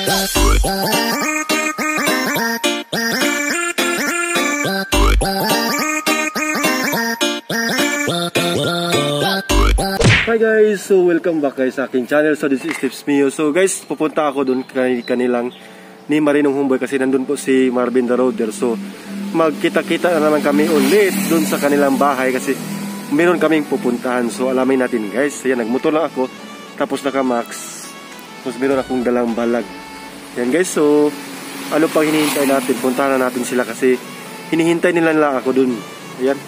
Hi guys! So welcome back guys sa aking channel. So this is Tips Mio. So guys, pupunta ako dun kay kanilang ni Marinong Homeboy kasi nandun po si Marvin the Roader. So magkita-kita na naman kami ulit dun sa kanilang bahay kasi meron kaming pupuntahan. So alamin natin guys. Ayan, nagmotor lang ako. Tapos naka-max. Tapos meron akong dalang balag. Ayan guys, so ano pang hinihintay natin? Puntahan na natin sila kasi hinihintay nila lang ako dun. Ayan.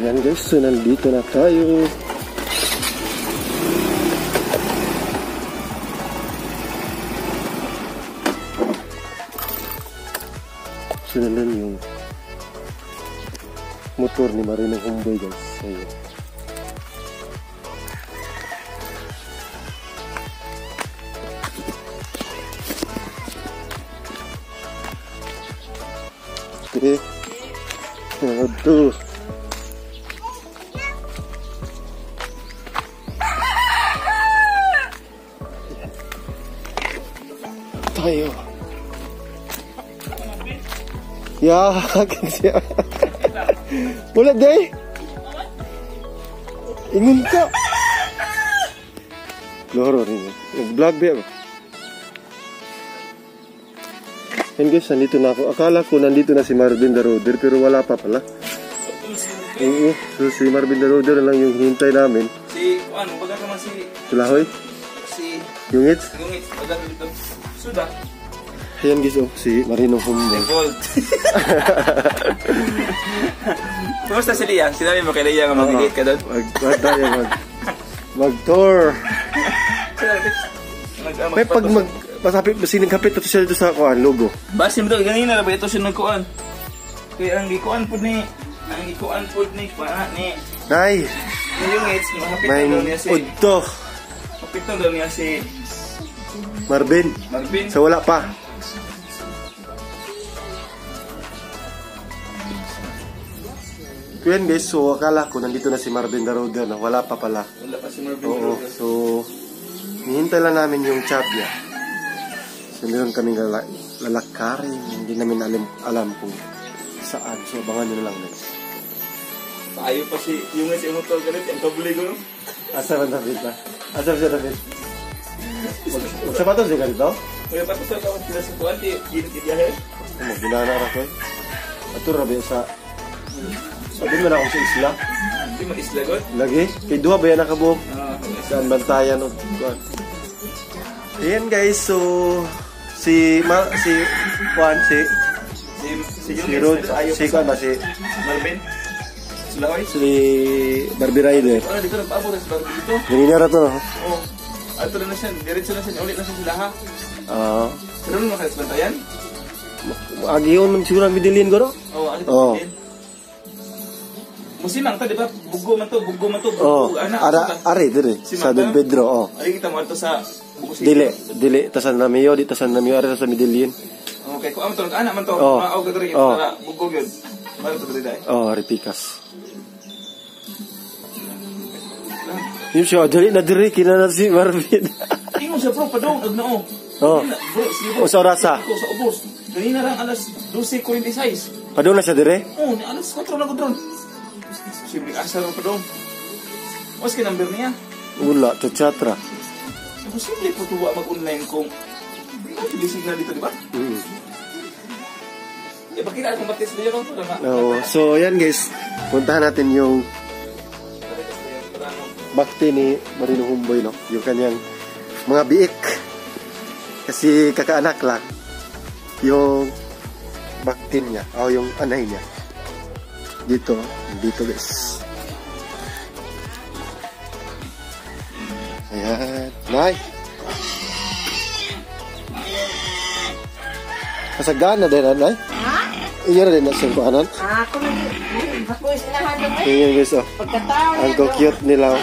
Ayan guys, so nandito na tayo. So nandun yung motor ni Marinong Homeboy guys. Ayan. Okay. Aduh. Tayo. Ya, siya. Wala day. Ingon ka. Loro rin. Nag-vlog ba ako? And guys, nandito na ako. Akala ko nandito na si Marvin the Roder, pero wala pa pala. Oo, so si Marvin the Roder lang yung hinihintay namin. Si, ano, baga naman si... Tulahoy? Si... Yungits? Yungits, baga dito. Suda. Ayan guys, oh, si Marinong Homeboy. Gold. Kumusta si Lia? Sinabi mo kay Lia nga mag-date ka doon? Mag-tour. May pag mag... Pasapit, sinagkapit ito siya dito sa kuan, logo. Basin mo ito, ganina na ba ito siya nagkuan? Kaya ang gikuan po ni... Ang gikuan po ni... Kuan ni... Nay! Yung AIDS, mahapit na daw niya si... Udto! Mahapit na daw niya si... Marvin. Marvin. So wala pa. Kuyan guys, so akala ko nandito na si Marvin the Roder na wala pa pala. Wala pa si Marvin the Roder. So, hinihintay lang namin yung chat niya. So, meron kaming lalakarin. Hindi namin alam kung saan. So, abangan nyo na lang guys. Payo pa si yung si motor ganit, ang kabuli ko. Asa ba David na? Asa ba siya David? Magsapatos siya ganito? Magsapatos siya ako sila sa kuwan, ginigiyahe. Maginana ra ko. Ato rabi sa... Sabi mo na akong sa isla. Hindi mo isla god? Lagi? Kay duha ba yan nakabuok? Saan bantayan o kuwan. Ayan guys, so... Si... Si... Juan, si... Si... Si Rod... Si Juan ba? Si... Marvin? Sulahoy? Si... Barbie Rider. Ano dito nagpaabot si Barbie dito? Ganina ra to no? Oo. Ato na siya. Diretso na siya. Ulit na siya sila ha. Oo. Pero mo kayo sa bantayan? Agiyon man siguro ang Medellin ko no? Oo, agiyon. Musimang ta, di ba? Bugo man to, bugo man to. Oo. Are, dire. Sa Don Pedro, oo. Ari kita mo ato sa Bugo City. Dili, dili. Tasan na Mayo, di tasan na Mayo, are sa Medellin. Okay, kung amo to, anak man to. Maaw ka diri, para bugo gyud. Maro to diri dai. Oo, ripikas. Yung siya, dili na diri, kinana si Marvin. Ingon siya bro, padong, agnao. Oo. Bro, sa orasa. Sa ubos. Ganina lang alas 12:46. Padong na siya dire? Oo, ni alas 4 na ko drone. Siyempre, asa lang padong. Mas kay number niya? Wala, chachatra. Imposible po tuwa mag-online kung hindi signal dito, di ba? Eh, bakit akong batis niya ko? Oo. So, ayan guys. Puntahan natin yung bakti ni Marinong Homeboy, no? Yung kanyang mga biik. Kasi kakaanak lang yung bakti niya o yung anay niya. Dito, dito guys. Ayan. Nay! Kasagana din, nay? Ha? Iya rin na siyang kuhanan. Ako na. Ako isinahan na. Ayan guys, oh. Pagkatao. Ang cute nila, oh.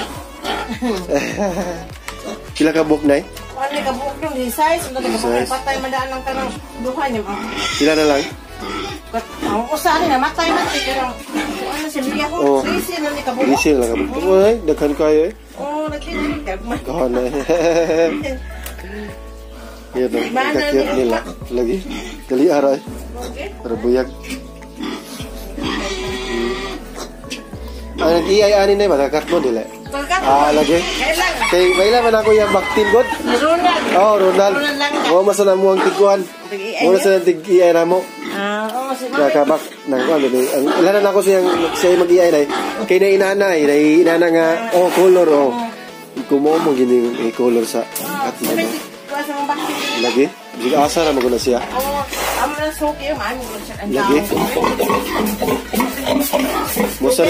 Pila ka buok, nay? Ano ka buok nung size? Ano ka buok? Patay madaan ng kanang duha niya. Pila na lang? Ang usa ni namatay man pero ano si Lia ko? Risi na ni kabuok. Risi lang kabuok. Ay, daghan kayo eh. Oo, nagtinig ka. Daghan na. Yan ang cute nila. Lagi. Dali aray. Para buyag. Ang nag-iay ani na matakat mo dili. Ah, lagi. Kay maila man ako yung baktin god. Ronald. Oh, Ronald. Oh, masa na mo ang tiguan. Muna sa tig-iay na mo. Ah, oh, si Kakabak nang kuan dili. Ang ilan na ako siyang siya mag-iay na. Kay na inanay, na inana nga oh color oh. Kumo mo gini color sa at mo. Sa mga baktin. Lagi. Bisig asa ra maguna siya. Oo. man suki, maayo mo siya ang Lagi. Musa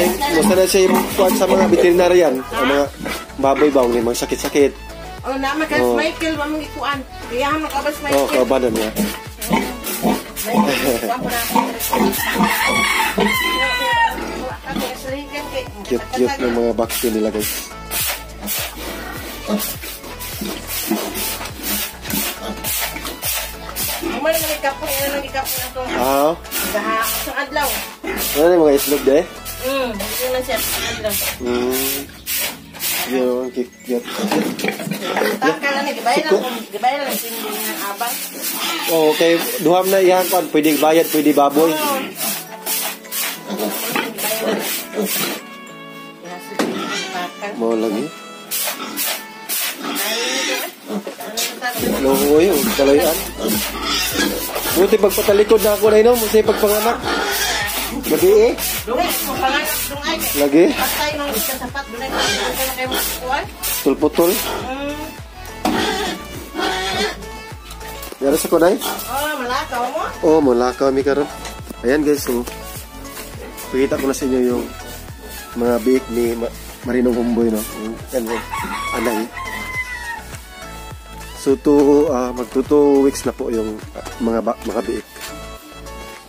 na siya yung kuwan sa mga veterinarian. Ang mga baboy ba, yung mga sakit-sakit. Oh, na makas Oh. Michael, wa mong ikuan. Iyahan mo kabas Oh, Michael. kaubanan niya. Michael, kuan po na. Cute-cute ng mga vaccine nila, guys. Umay na ikapong, ina nang ikapong atong Ah, gaha sa adlaw. ano na yung mga itlog de? Hindi na siya sa adlaw. Yun, cute-cute. Taka lang ni gibayaran ko, gibayaran lang sindi ng abang. Oh, okay. Duham na iyan kuwan. Pwede bayad, pwede baboy. Oh. Mo lagi. Loko yun, kalayan. Buti pagpatalikod na ako na ino, buti pagpanganak. Lagi eh. Dungay, kung panganak dungay. Lagi. Patay nung kasapat dunay ka na kayo makukuhan. Tulputol. Yara sa kunay? Oh, malakaw mo. Oo, oh, mula kami karon. Ayan guys, so pakita ko na sa inyo yung mga biik ni Marinong Homboy, no? Yung kanyang anay. So, magto 2 weeks na po yung mga biik.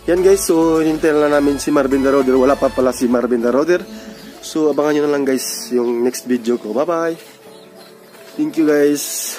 Yan guys, so hinintay na lang namin si Marvin the Roder. Wala pa pala si Marvin the Roder. So, abangan nyo na lang guys yung next video ko. Bye-bye! Thank you guys!